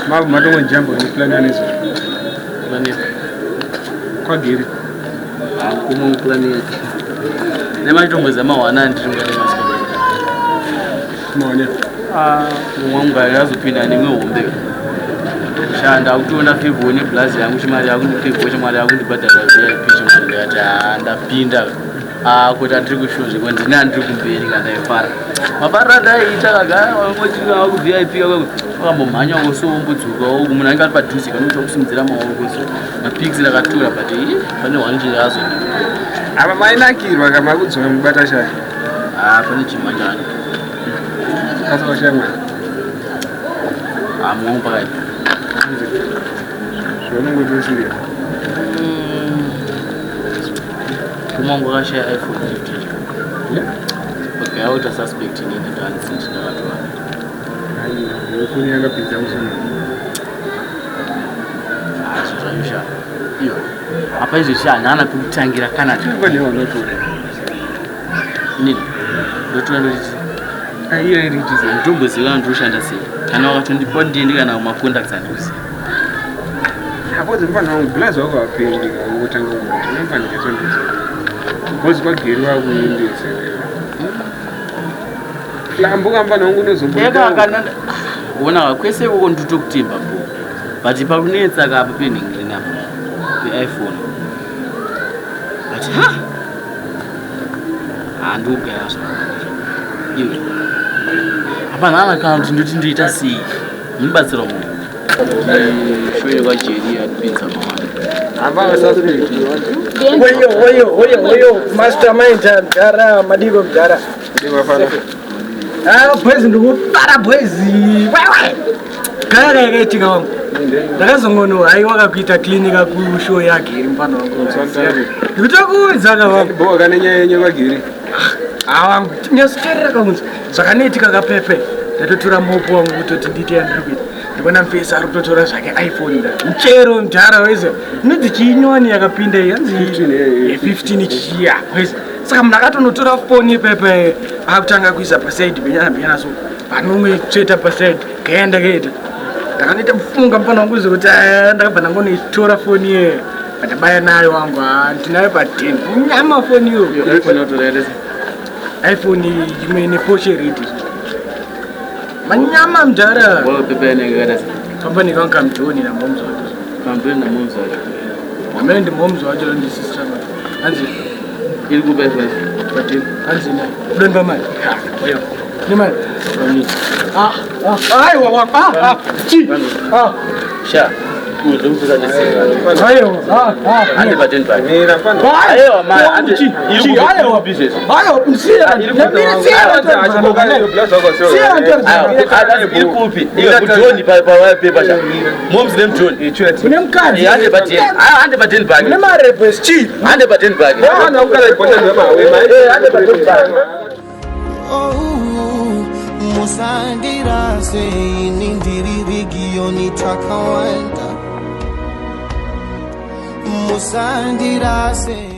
Matongo neplan yanezo. Plan Kwagiri. Kuma plan yake. Nemaitombozama wana ndiri ngane masikati. Maone. Ah, mumwe wangu azopinda nemwe hombe. Shanda akutoona favor neblazi yangu chimari yakundifavor chimari yakundibhadhara VIP chimari ndikati ah ndapinda. Ah kuti andiri kushow zveko ndini andiri kumberi kana ndaifara. Mafariro andaiita kagara wangochiri ku VIP wakambomhanya so wombodzoka munhu anenge ari padhuze kana kuti wakusimudzira maoko so mapics ndakatora but ih, pane one chinhu azondipa. Apa mainakirwa kama kudzoka mubata shaya. Ah pane chimhanjani. Kasi washaya mwana. Ah mumwe wangu pakaipa. Zvaunongoti usiriya. Mumwe wangu akashaya iPhone 15. Okay, auta suspect inini ndanisiti ndakatora. Aiwa, foni yakapinza musoro. Ah zvo zvacho sha. Iyo. Apa izvezvi hanana pekutangira kana Pane wanotora. inini. Ndotora ndotiti Aiyo iri tizi. nditomboziva kana ndinoshanda sei. Kana wakatondipa ndiende kana kumacontacts andikuziva. Apo mfana wangu blazi wako wapendi kangotanga kuti unofanira tondizi. Because kwagiri wakuendesa. Flambo mfana wangu unozomboita. Ona kwese ikoko nditokutemba bo. But pakunetsa ka apa penhingirina apa. PeiPhone. But ha! Handikugara zvakanaka. Iwe. Hapana hana kana kuti ndoti ndoita sei. Munobatsira munhu. Show kwajeri yatipinza mawanda. Hapana suspect. Hoyo, hoyo, hoyo, hoyo, mastermind mdara, madiko mdara. Ndivafana. Ah, boys ndikufara boys. Wewe. Kaya kaya kaitika wangu. Ndakazongono hai wakakuita clinic ku show yake iri mfana wangu. Ndikutokuudza ka wangu. Boka kane nyaya yenyu kwagiri. Ah wangu, nyasiterera kaunzi. Zvakanoitika kapepe. Ndatotora mopo wangu kutoti ndiite yandiri kuita. Ndikuona mfesi ari kutotora zvake iPhone nda. Muchero mdara wese. Inonzi chiinyowani yakapinda iyi hanzi 15, eh, eh, 15 chichiya. Wese. Saka munhu akatonotora foni pepe akutanga kuisa pasaidi penyana penyana so. Panomwe tsveta pasaidi. Kaenda kaita. Ndakanoita kufunga mfana wangu zvekuti ah, ndakabva ndangonoitora foni iye. Ndabaya nayo wangu ah, ndinayo pa 10. Nyama foni iyo. iPhone yotora yese. iPhone imwe neposhe ready. Manyama mdara. Wewe pepe yanenge yakaita sei? Company kangu kamjoni na moms wacho. Kampeni na moms wacho. Amene ndi moms wacho ndi sister wacho. Hanzi Iri kupa iPhone. but hanzi na. Udonva mali. Ha, oyo. Ni mali. Ah, ah, aiwa wa ah, ah. Chi. Ah, Sha. Uzomfuza nesinga. aiwa. Ah, ah. Hande pa 10 pake. Mira mfana. Aiwa ma hande. Chi, Iri chi, kupa aiwa. business. Aiwa, msiya. Iri kupi? Iwe kujoni pa pa paper sha. Moms name John. Une mukadzi. Hande pa 10. Hande pa 10 pake. Une marebes chi. Hande pa 10 pake. Hande pa 10 pake. Oh, musandirase ini ndiri regioni takawanda musandirase.